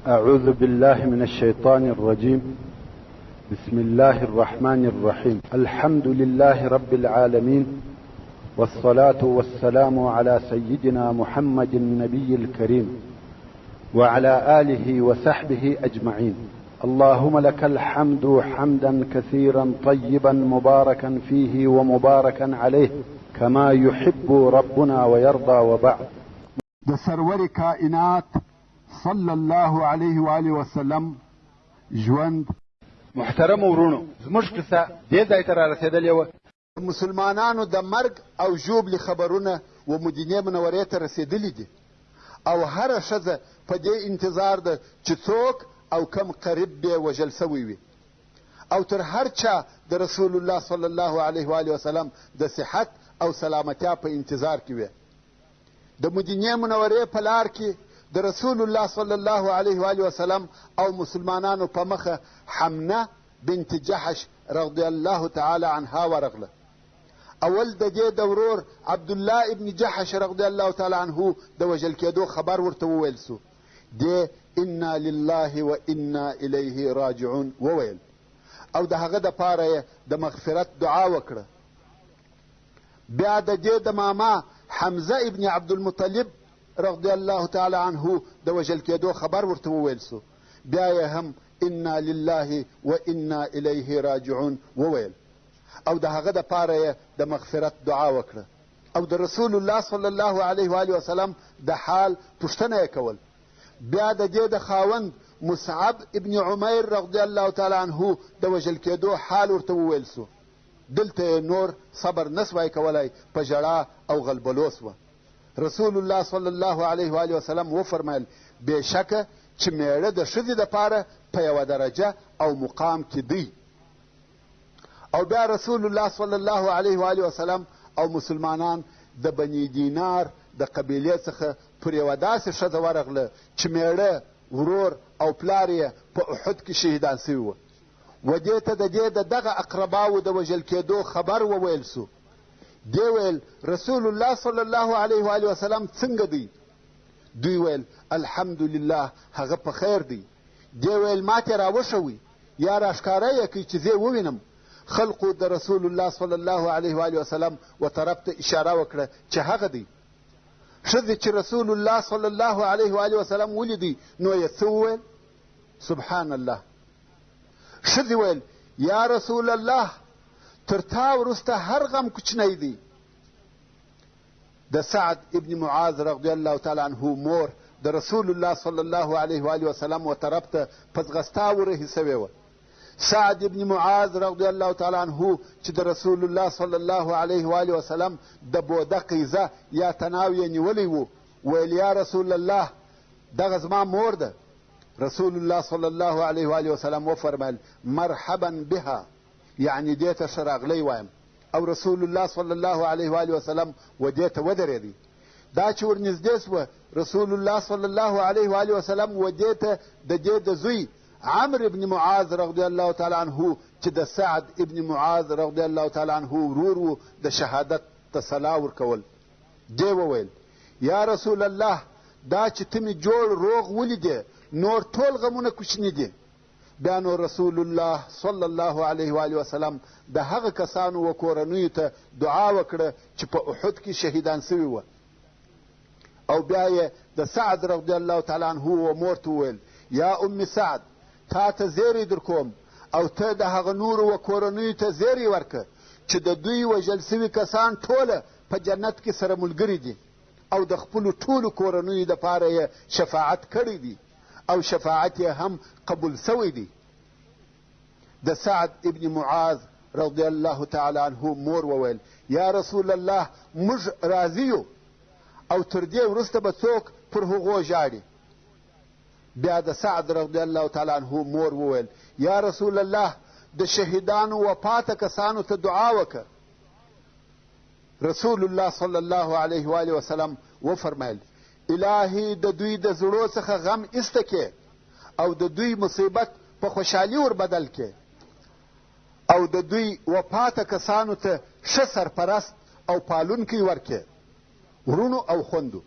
أعوذ بالله من الشيطان الرجيم. بسم الله الرحمن الرحيم. الحمد لله رب العالمين، والصلاة والسلام على سيدنا محمد النبي الكريم وعلى آله وصحبه أجمعين. اللهم لك الحمد حمدا كثيرا طيبا مباركا فيه ومباركا عليه كما يحب ربنا ويرضى، وبعد. د سرور کائنات صلی الله علیه و آله وسلم ژوند. محترم ورونو، زموږ قصه دې ځای ته را رسېدلې وه. مسلمانانو د مرګ او ژوبلې خبرونه و مدینې منورې ته رسېدلي دي او هره ښځه په دې انتظار ده چې څوک او کم قریب به وژل سوی وي، او تر هر چا د رسول الله صلی الله علیه و آله وسلم د صحت او سلامتیا په انتظار کې وي. د مدینې منورې په لار کې د رسول الله صلی الله علیه و آله وسلم او مسلمانانو په مخه حمنه بنت جحش رضی الله تعالی عنها ورغله. اول د دې د ورور عبدالله ابن جحش رضی الله تعالی عنه د وژل کېدو خبر ورته وویل سو. دې انا لله و انا الیه راجعون وویل او د هغه دپاره یې د مغفرت دعا وکړه. بیا د دې د ماما حمزه ابن عبدالمطلب رضی الله تعالی عنه د وژل کېدو خبر ورته وویل سو. بیا یې هم انا لله و انا الیه راجعون وویل او د هغه دپاره یې د مغفرت دعا وکړه او د رسول الله صلی الله علیه و آله وسلم د حال پوښتنه یې کول. بیا د دې د خاوند مصعب ابن عمیر رضی الله تعالی عنه د وژل کېدو حال ورته وویل سو. دلته یې نور صبر نه سوای کولای، په ژړا او غلبلو سوه. رسول الله صلی الله علیه و آله وسلم وفرمایل، بېشکه چې مېړه د ښځې دپاره په یوه درجه او مقام کې دی. او بیا رسول الله صلی الله علیه و آله وسلم او مسلمانان د بني دینار د قبیلې څخه پر یوه داسې ښځه ورغله چې مېړه، ورور او پلار یې په احد کې شهیدان سوي وه. و دې ته د دې د دغه اقرباو د وژل کېدو خبر وویل سو. دې ویل، رسول الله صلی الله علیه و آله وسلم څنګه دی؟ دوی ویل، الحمدلله هغه په خیر دی. دې ویل، ماته راوښوئ یا راښکاره یې کړئ چې زه یې ووینم. خلقو د رسول الله صلی الله علیه و آله وسلم و طرف ته اشاره وکړه چې هغه دی. ښځې چې رسول الله صلی الله علیه و آله وسلم ولیدی نو یې څه وویل؟ سبحان الله. ښځې ویل، یا رسول الله، تر تا وروسته هر غم کوچنی دی. د سعد ابن معاذ رضی الله تعالی عنه مور د رسول الله صلی الله علیه و آله وسلم و طرف ته په ځغستا ورهي سوې وه. سعد ابن معاذ رضی الله تعالی عنه چې د رسول الله صلی الله علیه و آله وسلم د بوده قیزه یا تناو یې نیولی و، ویل، یا رسول الله، دغه زما مور ده. رسول الله صلی الله علیه و آله وسلم وفرمایل، مرحبا بها، یعنی دې ته ښه راغلی وایم. او رسول الله صلی الله علیه و آله وسلم و دې ته ودرېدی. دا چې ورنږدې سوه، رسول الله صلی الله علیه و آله وسلم و دې ته د دې د زوی عمرو ابن معاذ رضی الله تعالی عنه چې د سعد ابن معاذ رضی الله تعالی عنه ورور و د شهادت تسلا ورکول. دې وویل، یا رسول الله، دا چې ته مې جوړ روغ ولیدې، نور ټول غمونه کوچني دي. بیا نو رسول الله صلی الله علیه و آله وسلم د هغه کسانو و کورنیو ته دعا وکړه چې په احد کې شهیدان سوي وه. او بیا یې د سعد رضی الله تعالی عنه و مور ته وویل، یا ام سعد، تا ته زیری در کوم او ته د هغه نورو و کورنیو ته زیری ورکړه چې د دوی وژل سوي کسان ټوله په جنت کې سره ملګري دي او د خپلو ټولو کورنیو دپاره یې شفاعت کړی دی او شفاعت یې هم قبول سوی دی. د سعد ابن معاذ رضی الله تعالی عنه مور وویل، یا رسول الله، موږ راضي یو او تر دې وروسته به څوک پر هغو ژاړي. بیا د سعد رضی الله تعالی عنه مور وویل، یا رسول الله، د شهیدانو و پاته کسانو ته دعا وکړه. رسول الله صلی الله علیه و آله وسلم وفرمایل، الهي د دوی د زړو څخه غم ایسته کې او د دوی مصیبت په خوشحالي ور بدل کې او د دوی وپاته کسانو ته ښه سرپرست او پالونکی ورکې. وروڼو او خوندو،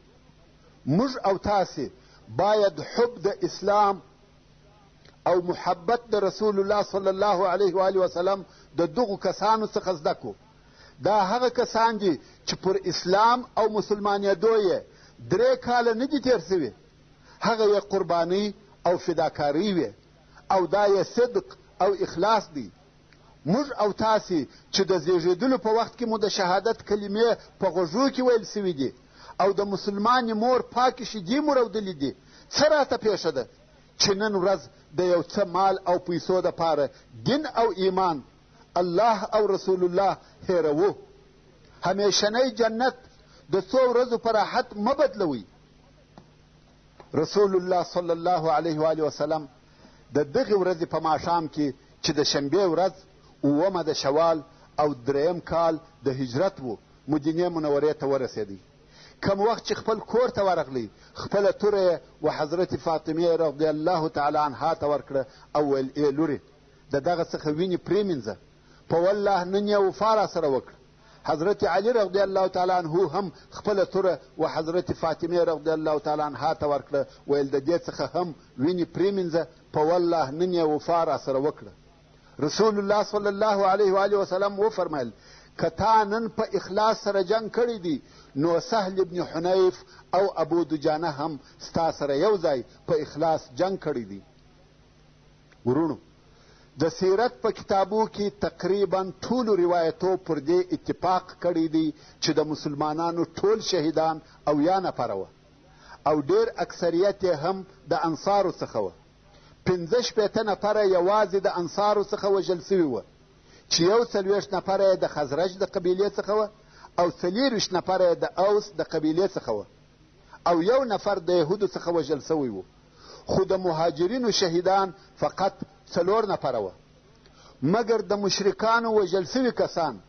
موږ او تاسې باید حب د اسلام او محبت د رسول الله صلی الله علیه و آله وسلم د دغو کسانو څخه زده کړو. دا هغه کسان دي چې پر اسلام او مسلمانېدو یې درې کاله نه دي تېر شوي. هغه یې قربانۍ او فداکارۍ وې او دا یې صدق او اخلاص دی. موږ او تاسې چې د زېږېدلو په وخت کې مو د شهادت کلمې په غوږو کې ویل شوي دي او د مسلمانې مور پاکې شیدې مو رودلې دي، څه راته پېښه ده چې نن ورځ د یو څه مال او پیسو دپاره دین او ایمان، الله او رسول الله هېروو؟ همېشنی جنت د څو ورځو په راحت مه بدلوئ. رسول الله صلی الله علیه و وسلم د دغې ورځې په ماښام کې چې د شنبې ورځ اوومه د شوال او دریم کال د هجرت و، مدینې منورې ته ورسېدی. کوم وخت چې خپل کور ته ورغلی، خپله توره یې و حضرت فاطمې رضی الله تعالی عنها ته ورکړه او ویل، ای لورې، د دغه څخه وینې پرېمینځه، په والله نن یې وفا راسره وکړه. حضرت علی رضی الله تعالی عنه هم خپله توره و حضرت فاطمې رضی الله تعالی عنها ته ورکړه، ویل د دې څخه هم وینې پرېمینځه، په والله نن یې وفا راسره وکړه. رسول الله صلی الله علیه و آله وسلم وفرمایل، که تا نن په اخلاص سره جنګ کړی دی، نو سهل ابن حنیف او ابو دجانه هم ستا سره یو ځای په اخلاص جنګ کړی دی. وروڼو! د سیرت په کتابو کې تقریبا ټولو روایتو پر دې اتفاق کړی دی چې د مسلمانانو ټول شهیدان 70 نفره وه او ډېر اکثریت یې هم د انصارو څخه وه. 65 نفره یوازې د انصارو څخه وژل شوي وه چې 41 نفره یې د خزرج د قبیلې څخه وه او 24 نفره یې د اوس د قبیلې څخه وه او یو نفر د یهودو څخه وژل شوی و. خو د مهاجرینو شهیدان فقط 4 نفره وه. مګر د مشرکانو وژل شوي کسان،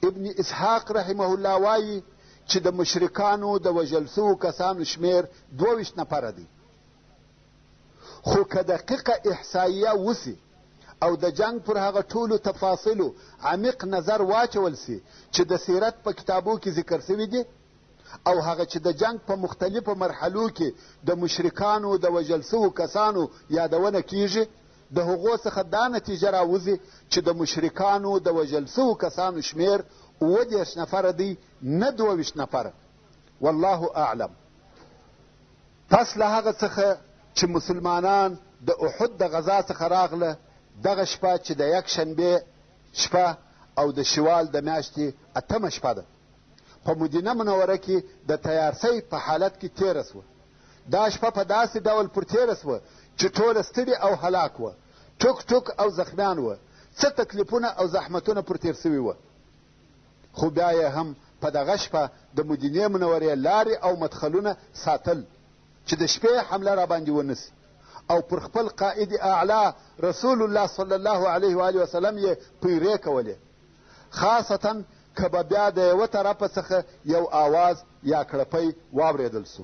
ابن اسحاق رحمه الله وایي چې د مشرکانو د وژل شوو کسانو شمېر 22 نفره دی. خو که دقیقه احصائیه وسي او د جنګ پر هغه ټولو تفاصیلو عمیق نظر واچول سي چې د سیرت په کتابو کې ذکر شوي دي او هغه چې د جنګ په مختلفو مرحلو کې د مشرکانو د وژل شوو کسانو یادونه کیږي، د هغو څخه دا نتیجه راوځي چې د مشرکانو د وژل شوو کسانو شمېر 37 نفره دی، نه 22 نفره. والله اعلم. پس له هغه څخه چې مسلمانان د احد د غزا څخه راغله، دغه شپه چې د یکشنبې شپه او د شوال د میاشتې 8مه شپه ده، په مدینه منوره کې د تیارسۍ په حالت کې تېره شوه. دا شپه په داسې ډول پر تېره شوه چې ټوله ستړي او هلاک وه، ټوک ټوک او زخمیان وه، څه تکلیفونه او زحمتونه پر تېر شوي وه. خو بیا یې هم په دغه شپه د مدینې منورې لارې او مدخلونه ساتل چې د شپې حمله راباندې ونه سي او پر خپل قائد اعلی رسول الله صلی الله علیه و آله وسلم یې پیرې کولې، خاصتا که به بیا د یوه طرفه څخه یو آواز یا کړپی واورېدل سو.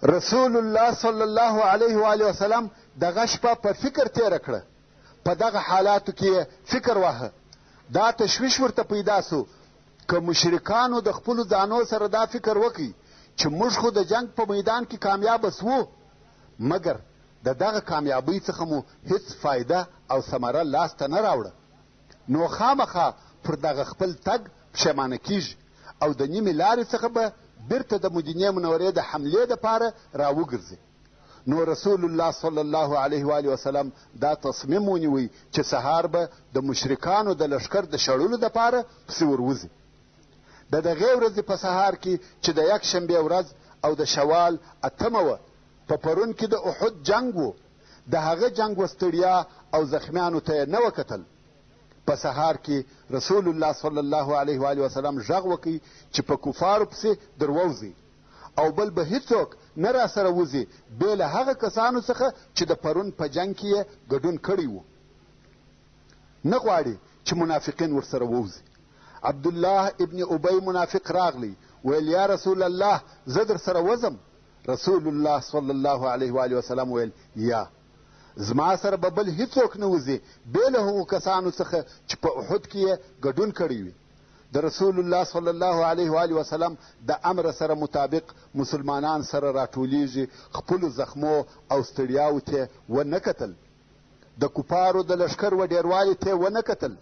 رسول الله صلی الله علیه و آله وسلم دغه شپه په فکر تېره کړه. په دغه حالاتو کې یې فکر واهه. دا تشویش ورته پیدا سو که مشرکانو د خپلو ځانو سره دا فکر وکړي چې موږ خو د جنګ په میدان کې کامیابه سوو، مګر د دغه کامیابۍ څخه مو هیڅ فایده او ثمره لاسته نه راوړه، نو خامخا پر دغه خپل تګ پښېمانه کیږي او د نیمې لارې څخه به بیرته د مدینې منورې د حملې دپاره راوګرځي. نو رسول الله صلی الله علیه و آله وسلم دا تصمیم ونیوی چې سهار به د مشرکانو د لښکر د شړلو دپاره پسې وروځي. د دغې ورځې په سهار کې چې د یکشنبې ورځ او د شوال 8مه وه، په پرون کې د احد جنګ و، د هغه جنګ و ستړیا او زخمیانو ته یې نه وکتل. په سهار کې رسول الله صلی الله علیه و آله وسلم غږ وکړ چې په کفارو پسې درووځئ او بل به هیڅوک نه راسره وځي بې له هغه کسانو څخه چې د پرون په جنګ کې یې ګډون کړی و. نه غواړي چې منافقین ورسره ووځي. عبدالله ابن ابی منافق راغلی، ویل یا رسول الله زه درسره وځم. رسول الله صلی الله علیه و آله وسلم ویل یا، زما سره به بل هیڅوک نه وځي بې له هغو کسانو څخه چې په احد کې یې ګډون کړی وي. د رسول الله صلی الله علیه و آله وسلم د امر سره مطابق مسلمانان سره راټولیږي، خپلو زخمو او ستړیاوو ته ونه کتل، د کفارو د لښکر و ډېروالي ته ونه کتل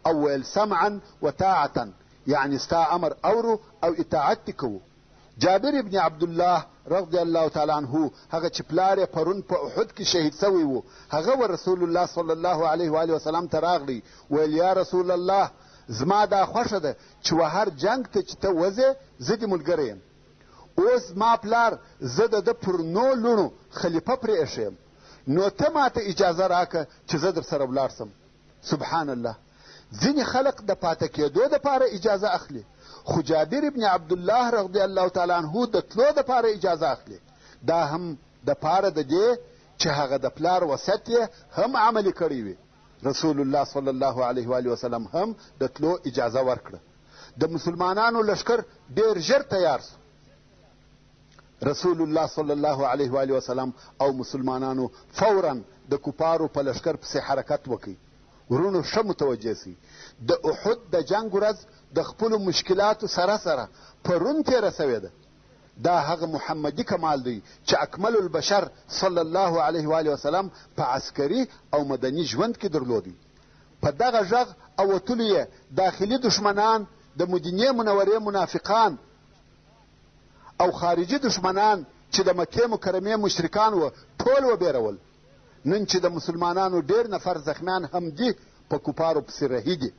او ویل سمعا و طاعتا، یعنې ستا امر اورو او اطاعت دې کوو. جابر ابن عبدالله رضی الله تعالی عنه هغه چې پلار یې پرون په احد کې شهید شوی و، هغه و رسول الله صلی الله علیه و آله وسلم ته راغلی، ویل یا رسول الله زما دا خوښه ده چې و هر جنګ ته چې ته وځې زه دې ملګری یم. اوس زما پلار زه د ده پر نو لوڼو خلیفه پرې ایښی یم، نو ته ماته اجازه راکړه چې زه درسره ولاړ شم. سبحان الله! ځینې خلق د پاته کېدو دپاره اجازه اخلي، خو جابر ابن عبدالله رضی الله تعالی عنه د تلو دپاره اجازه اخلي، دا هم دپاره د دې چې هغه د پلار وصیت یې هم عملي کړی وي. رسول الله صلی الله علیه وآله وسلم هم د تلو اجازه ورکړه. د مسلمانانو لښکر ډېر ژر تیار شو. رسول الله صلی الله علیه و آله وسلم او مسلمانانو فورا د کفارو په لښکر پسې حرکت وکړ. وروڼو ښه متوجه سئ، د احد د جنګ ورځ د خپلو مشکلاتو سره سره پرون تېره سوې ده. دا هغه محمدي کمال دی چې اکمل البشر صلی الله علیه و آله وسلم په عسکري او مدني ژوند کې درلودی. په دغه ږغ او وتلو یې داخلي دښمنان، د مدینې منورې منافقان او خارجي دښمنان چې د مکې مکرمې مشرکان وه ټول وبېرول. نن چې د مسلمانانو ډېر نفر زخمیان هم دي په کفارو پسې رهي دي،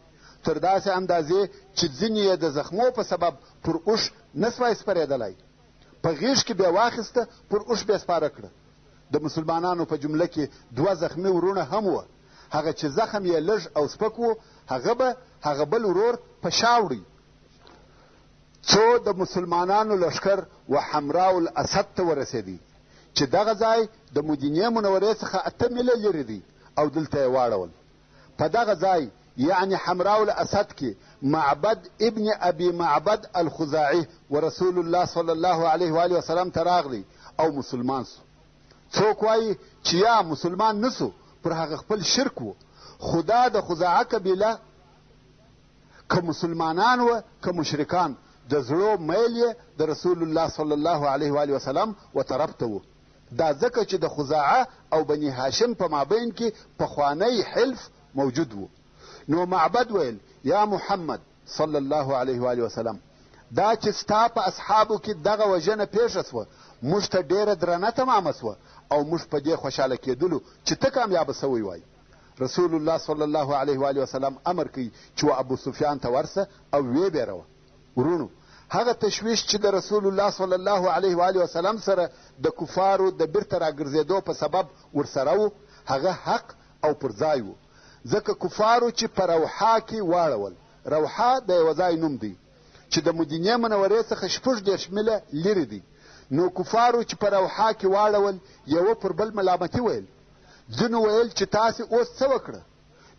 تر داسې اندازې چې ځینې یې د زخمو په سبب پر اوښ نه سوای سپرېدلای، په غېږ کې بې واخیسته پر اوښ بې سپاره کړه. د مسلمانانو په جمله کې دوه زخمي وروڼه هم وه، هغه چې زخم یې لږ او سپک و هغه به هغه بل ورور په شا وړی. څو د مسلمانانو لښکر و حمراء الاسد ته ورسېدی چې دغه ځای د مدینې منورې څخه 8 میله لرې دی او دلته یې واړول. په دغه ځای یعنې حمراء الاسد کې معبد ابن ابي معبد الخزاعي و رسول الله صلی الله علیه و آله وسلم ته راغلی او مسلمان سو. څوک وایي چې یا مسلمان نه سو، پر هغه خپل شرک و، خو دا د خزاعه قبیله که مسلمانان وه که مشرکان د زړو میل یې د رسول الله صلی الله علیه و آله وسلم و طرف ته و. دا ځکه چې د خزاعه او بني هاشم په مابین کې پخوانی حلف موجود و. نو معبد ویل یا محمد صلی الله علیه و آله وسلم دا چې ستا په اصحابو کې دغه وژنه پېښه سوه موږ ته ډېره درنه تمامه سوه او موږ په دې خوشحاله کېدلو چې ته کامیابه سوی وای. رسول الله صلی الله علیه و آله وسلم امر کوي چې و ابو سفیان ته ورسه او ویې بیروه. وروڼو هغه تشویش چې د رسول الله صلی الله علیه و آله وسلم سره د کفارو د بیرته راګرځېدو په سبب ورسره و هغه حق او پر ځای و، ځکه کفارو چې په روحا کې واړول، روحا د یوه ځای نوم دی چې د مدینې منورې څخه 36 میله لرې دی، نو کفارو چې په روحا کې واړول یوه پر بل ملامتي ویل. ځینو ویل چې تاسې اوس څه وکړه؟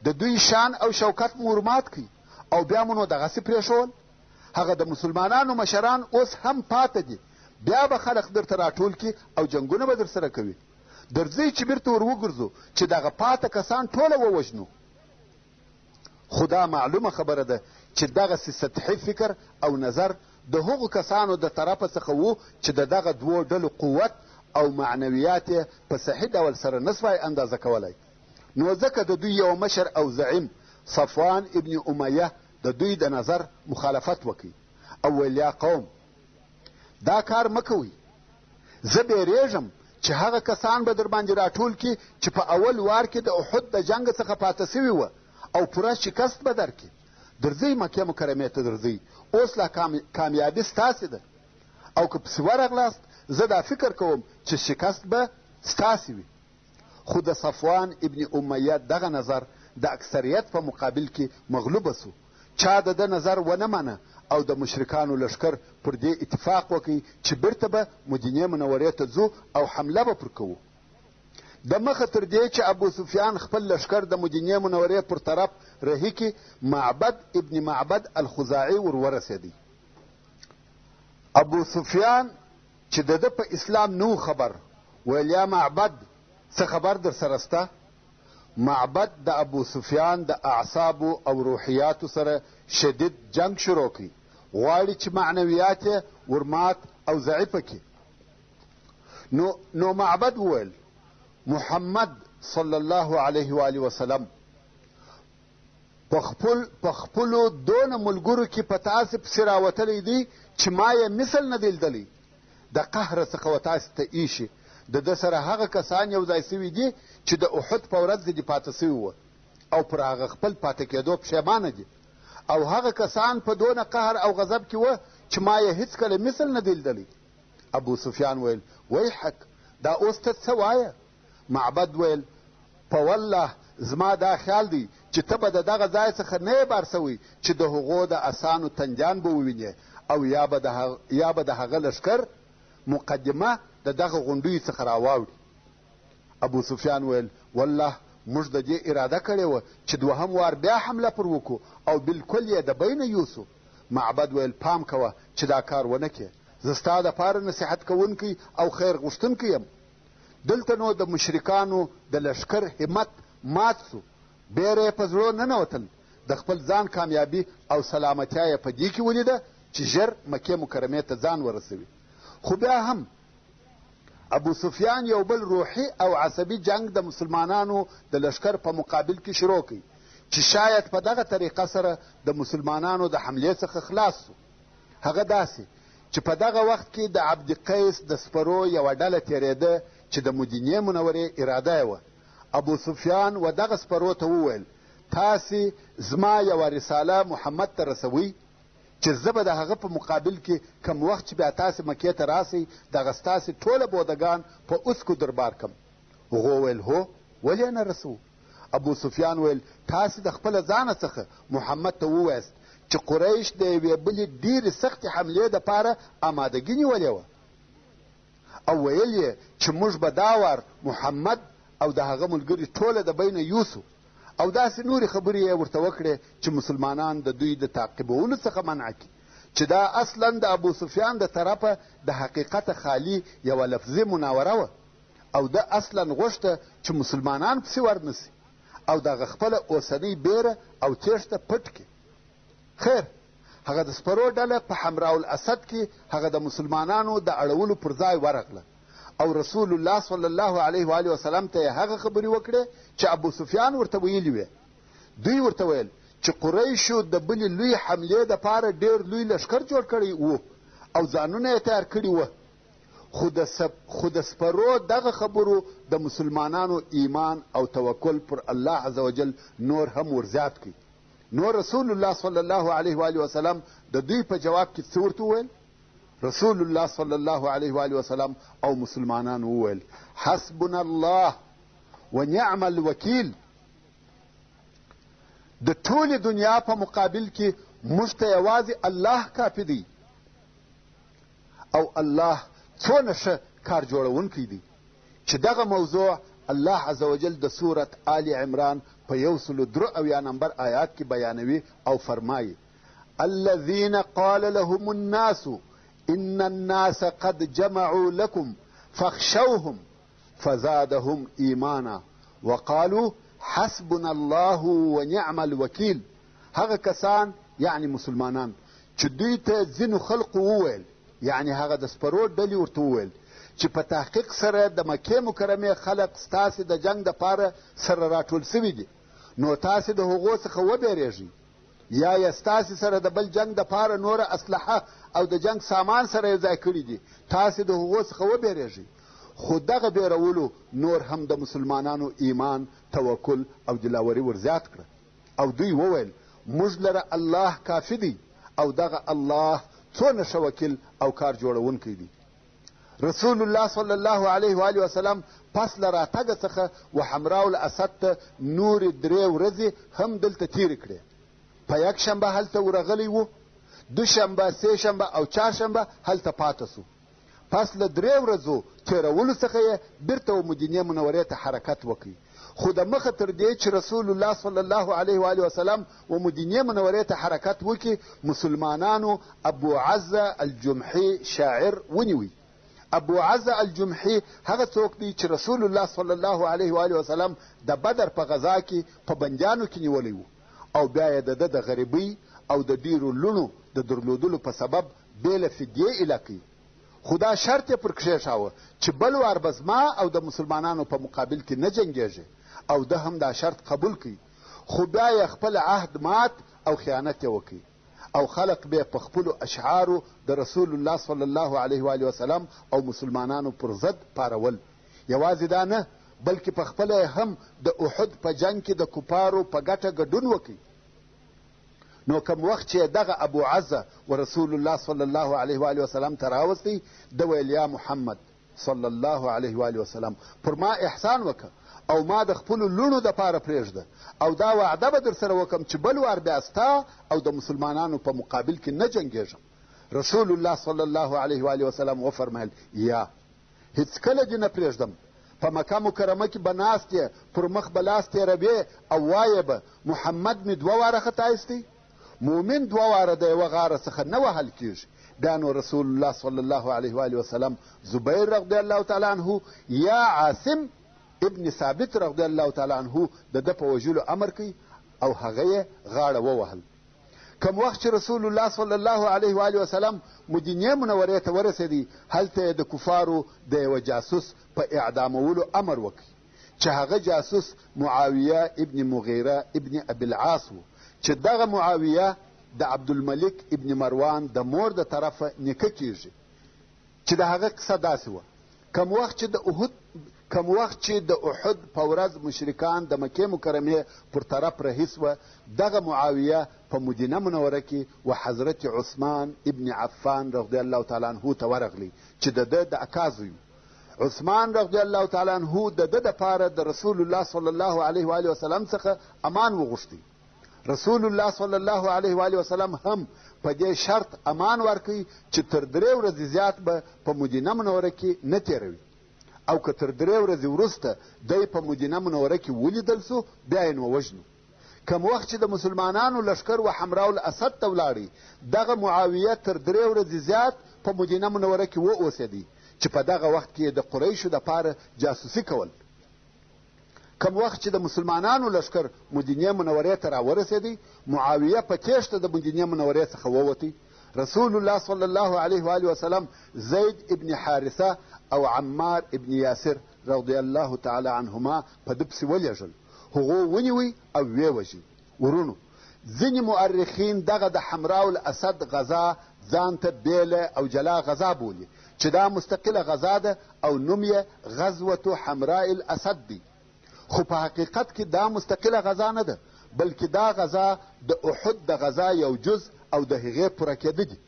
د دوی شان او شوکت مو ورمات کړ او بیا مو نو دغسې پرېښول؟ هغه د مسلمانانو مشران اوس هم پاته دي، بیا به خلق درته راټول کړي او جنګونه به درسره کوي. درځئ چې بیرته ور وګرځو چې دغه پاته کسان ټوله ووژنو. خو دا معلومه خبره ده چې دغسې سطحي فکر او نظر د هغو کسانو د طرفه څخه وو چې د دغه دوو ډلو قوت او معنویات یې په صحیح ډول سره نه سوای اندازه کولای، نو ځکه د دوی یوه مشر او زعیم صفوان ابن امیه د دوی د نظر مخالفت وکړ او ویل یا قوم! دا کار مه کوئ، زه بېرېږم چې هغه کسان به درباندې راټول کړي چې په اول وار کې د احد د جنګ څخه پاته شوي وه او پوره شکست به درکړي. درځئ مکې مکرمې ته درځئ، اوس لا کامیابي ستاسې ده او که پسې ورغلاست زه دا فکر کوم چې شکست به ستاسې وي. خو د صفوان ابن امیه دغه نظر د اکثریت په مقابل کې مغلوب سو، چا د ده نظر ونه مانه او د مشرکانو لښکر پر دې اتفاق وکړ چې بیرته به مدینې منورې ته ځو او حمله به پر کوو. د مخه تر دې چې ابو سفیان خپل لښکر د مدینې منورې پر طرف رهي کړي، معبد ابن معبد الخزاعي ور ورسېدی. ابو سفیان چې د ده په اسلام نه و خبر، ویل یا معبد څه خبر در سره سته؟ معبد د ابو سفیان د اعصابو او روحیاتو سره شدید جنګ شروع کړ، غواړي چې معنویات یې ورمات او ضعیفه کړي. نو معبد وویل، محمد صلی الله علیه و آله وسلم په خپلو دونه ملګرو کې په تاسې پسې راوتلی دی چې ما یې مثل نه دی لیدلی. د قهره څخه و تاسې ته ایښي. د ده سره هغه کسان یو ځای شوي دي چې د احد په ورځ ځینې پاته شوي وو او پر هغه خپل پاته کېدو پښېمانه دي، او هغه کسان په دونه قهر او غضب کې وه چې ما یې هیڅکله مثل نه دی لیدلی. ابو سفیان ویل، ویحک، دا اوس ته څه وایه؟ معبد ویل، په والله زما دا خیال دی چې ته به د دغه ځای څخه نه یې بار سوی چې د هغو د اسانو تندیان به ووینې او یا به د هغه لښکر مقدمه د دغه غونډیو څخه راواوړي. ابو سفیان ویل، والله موږ د دې اراده کړې وه چې دوهم وار بیا حمله پر وکړو او بالکل یې د بینه یوسو. معبد ویل، پام کوه چې دا کار ونه کړې، زه ستا دپاره نصیحت کوونکی او خیر غوښتونکی یم. دلته نو د مشرکانو د لښکر همت مات سو، بېره یې په زړو ننوتل، د خپل ځان کامیابي او سلامتیا یې په دې کې ولیده چې ژر مکې مکرمې ته ځان ورسوي. خو بیا هم ابو سفیان یو بل روحي او عصبي جنګ د مسلمانانو د لښکر په مقابل کې شروع کړ چې شاید په دغه طریقه سره د مسلمانانو د حملې څخه خلاص سو. هغه داسې چې په دغه وخت کې د عبد قیس د سپرو یوه ډله تېرېده چې د مدینې منورې اراده یې وه. ابو سفیان و دغه سپرو ته وویل، تاسې زما یوه رساله محمد ته رسوئ چې زه به د هغه په مقابل کې کوم وخت چې بیا تاسې مکې ته راسئ دغه ستاسې ټوله بودګان په اوسکو دربار کم. هغو ویل، هو، ولې یې نه رسوو؟ ابو سفیان ویل، تاسې د خپله ځانه څخه محمد ته ووایاست چې قریش د یوې بلې ډېرې سختې حملې دپاره آمادګي نیولې وه او ویل یې چې موږ به دا وار محمد او د هغه ملګري ټوله د بینه یوسو او داسې نورې خبرې یې ورته وکړې چې مسلمانان د دوی د تعقیبولو څخه منع کړي، چې دا اصلا د ابو سفیان د طرفه د حقیقته خالي یوه لفظي مناوره وه او ده اصلا غوښته چې مسلمانان پسې ورنه سي او دغه خپله اوسنۍ بېره او تېښته پټ کړي. خیر، هغه د سپرو ډله په حمراء الاسد کې هغه د مسلمانانو د اړولو پر ځای ورغله او رسول الله صلی الله علیه و آله وسلم ته یې هغه خبرې وکړې چې ابو سفیان ورته ویلي وې. دوی ورته ویل چې قریشو د بلې لوی حملې دپاره ډېر لوی لښکر جوړ کړی و او ځانونه یې تیار کړي وه، خو د سپرو دغه خبرو د مسلمانانو ایمان او توکل پر الله عزوجل نور هم ورزیات کړ. نو رسول الله صلی الله علیه و آله وسلم د دوی په جواب کې څه ورته وویل؟ رسول الله صلی الله علیه و آله وسلم او مسلمانانو وویل، حسبنا الله ونعم الوکیل. د ټولې دنیا په مقابل کې موږ ته یوازې الله کافي دی او الله څونه ښه کار جوړونکی دی، چې دغه موضوع الله عزوجل د سورت آل عمران په 173 نمبر آیات کې بیانوي او فرمایي، الذين قال لهم الناس ان الناس قد جمعوا لكم فاخشوهم فزادهم ایمانا وقالوا حسبنا الله ونعم الوکیل. هغه کسان یعنی مسلمانان چې دوی ته ځینو خلقو وویل، یعنی هغه د سپرو ډلې ورته وویل چې په تحقیق سره د مکې مکرمې خلق ستاسې د جنګ دپاره سره راټول سوي دي، نو تاسې د هغو څخه وبېرېږئ، یا یې ستاسې سره د بل جنګ دپاره نوره اسلحه او د جنګ سامان سره یو ځای کړي دي، تاسې د هغو څخه وبېرېږئ. خو دغه بېرولو نور هم د مسلمانانو ایمان، توکل او دلاوري ور زیات کړه او دوی وویل، موږ لره الله کافي دی او دغه الله څونه ښه وکیل او کار جوړونکی دی. رسول الله صلی الله علیه و آله وسلم پس له راتګه څخه و حمراء الاسد ته نورې 3 ورځې هم دلته تېرې کړې. په یکشنبه هلته ورغلی و، دوشنبه، سه شنبه او چهارشنبه هلته پاته سو. پس له 3 ورځو تېرولو څخه یې بیرته و مدینې منورې ته حرکت وکړ. خو د مخه تر دې چې رسول الله صلی الله علیه و آله وسلم و مدینې منورې ته حرکت وکړي، مسلمانانو ابو عزه الجمحي شاعر ونیوی ابو عزه الجمحي هغه څوک دی چې رسول الله صلی الله علیه و وسلم د بدر په غزا کې په بندیانو کې نیولی و او بیا یې د ده د غریبۍ او د ډېرو لوڼو د درلودلو په سبب بې له فدیې ایله کړ. خو دا شرط یې پر کښېښاوه چې بل وار به زما او د مسلمانانو په مقابل کې نه جنګېږې او ده هم دا شرط قبول کړ، خو بیا یې خپل عهد مات او خیانت یې وکړ او خلق به په خپلو اشعارو د رسول الله صلی الله علیه و وسلم او مسلمانانو پر ضد پارول. یوازې دا نه، بلکې په خپله یې هم د احد په جنګ کې د کفارو په ګټه ګډون وکړ. نو کوم وخت چې دغه ابو عزه و رسول الله صلی الله علیه و وسلم ته راوستی، ده ویل یا محمد صلی الله علیه و وسلم، پر ما احسان وکړه او ما د خپلو لوڼو دپاره پرېږده او دا وعده به درسره وکړم چې بل وار بیا ستا او د مسلمانانو په مقابل کې نه جنګېږم. رسول الله صلی الله علیه و وسلم وفرمایل، یا هیڅکله دې نه پرېږدم. په مکه مکرمه کې به ناست یې، پر مخ به لاس تېروې او وایې به، محمد مې دوه واره خطا ایستی؟ مؤمن دوه واره د یوه غاره څخه نه وهل کېږي. بیا نو رسول الله صلی الله علیه وآله وسلم زبیر رضی الله تعالی عنه یا عاصم ابن ثابت رضی الله تعالی عنه د ده په وژلو امر کوي او هغه یې غاړه ووهل. کوم وخت چې رسول الله صلی الله علیه و آله وسلم مدینې منورې ته ورسېدی، هلته یې د کفارو د یوه جاسوس په اعدامولو امر وکړ چې هغه جاسوس معاویه ابن مغیره ابن ابي العاص و، چې دغه معاویه د عبدالملک ابن مروان د مور د طرفه نیکه کیږي. چې د هغه قصه داسې وه، کوم وخت چې د احد کوم وخت چې د احد په ورځ مشرکان د مکې مکرمې پر طرف رهي سوه، دغه معاویه په مدینه منوره کې و حضرت عثمان ابن عفان رضی الله تعالی عنه ته ورغلی چې د ده د اکا زوی و. عثمان رضی الله تعالی عنه د ده دپاره د رسول الله صلی الله علیه و وسلم څخه امان وغوښتی. رسول الله صلی الله علیه و آله وسلم هم په دې شرط امان ورکړ چې تر درې ورځې زیات به په مدینه منوره کې نه تېروي او که تر درې ورځې وروسته دی په مدینه منوره کې ولیدل سو، بیا یې نو وژنو. کوم وخت چې د مسلمانانو لښکر و حمراء الاسد ته ولاړی، دغه معاویه تر درې ورځې زیات په مدینه منوره کې و اوسېدی چې په دغه وخت کې یې د قریشو دپاره جاسوسي کول. کوم وخت چې د مسلمانانو لښکر مدینې منورې ته راورسېدی، معاویه په تېښته د مدینې منورې څخه ووتی. رسول الله صلی الله علیه و آله وسلم زید ابن حارثه او عمار ابن یاسر رضی الله تعالی عنهما په ده پسې ولېږل، هغو ونیوی او ویې وژی. وروڼو! ځینې مؤرخین دغه د حمراء الاسد غزا ځان ته بېله او جلا غزا بولي چې دا مستقله غزا ده او نوم یې غزوة حمراء الاسد دی، خو په حقیقت کې دا مستقله غزا نه ده، بلکې دا غزا د احد د غزا یو جز او د هغې پوره کېده دي.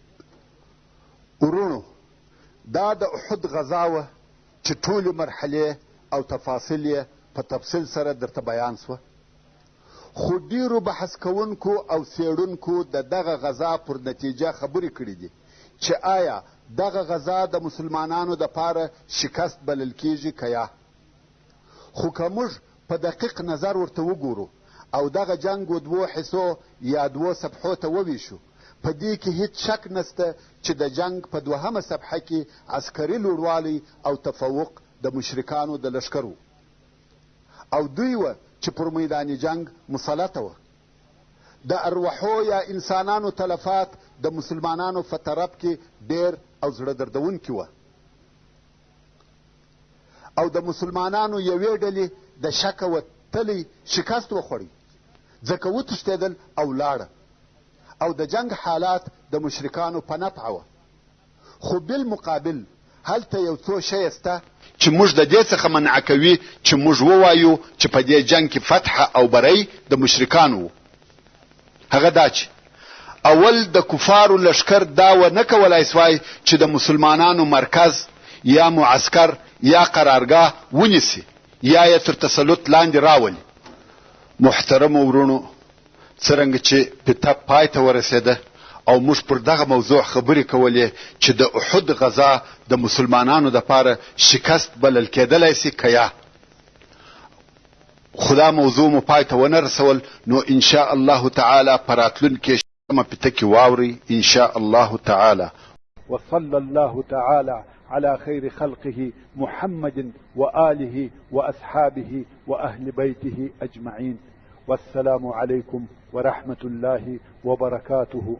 وروڼو! دا د احد غزا وه چې ټولې مرحلې او تفاصیل یې په تفصیل سره درته بیان شوه. خو ډېرو بحث کوونکو او څېړونکو د دغه غزا پر نتیجه خبرې کړې دي چې آیا دغه غزا د مسلمانانو دپاره شکست بلل کېږي که یا؟ خو که موږ په دقیق نظر ورته وګورو او دغه جنګ و دوو حصو یا دوو صفحو ته وویشو، په دې کې هیڅ شک نشته چې د جنګ په دوهمه صفحه کې عسکري لوړوالی او تفوق د مشرکانو د لښکر و. او دوی وه چې پر میدان جنګ مسلطه وه. د اروحو یا انسانانو تلفات د مسلمانانو په طرف کې ډېر او زړه دردونکي وه او د مسلمانانو یوې ډلې د شکه وتلی شکست وخوړی، ځکه وتښتېدل او لاړه او د جنګ حالات د مشرکانو په نفع وه. خو بالمقابل هلته یو څو شیه سته چې موږ د دې څخه منع کوي چې موږ ووایو چې په دې جنګ کې فتح او بری د مشرکانو وو. هغه دا چې اول د کفارو لښکر دا ونه کولای سوای چې د مسلمانانو مرکز یا معسکر یا قرارګاه ونیسي یا یې تر تسلط لاندې راولي. محترمو وروڼو، څرنګه چې پته پای ته ورسېده او موږ پر دغه موضوع خبرې کولې چې د احد غزا د مسلمانانو دپاره شکست بلل کېدلی سي که یا، خو دا موضوع مو پای ته ونه رسول، نو ان شاء الله تعالی په راتلونکې شلمه پته کې واورئ ان شاء الله تعالی. وصلى الله تعالى على خير خلقه محمد وآله وأصحابه وأهل بيته أجمعين، والسلام عليكم ورحمة الله وبركاته.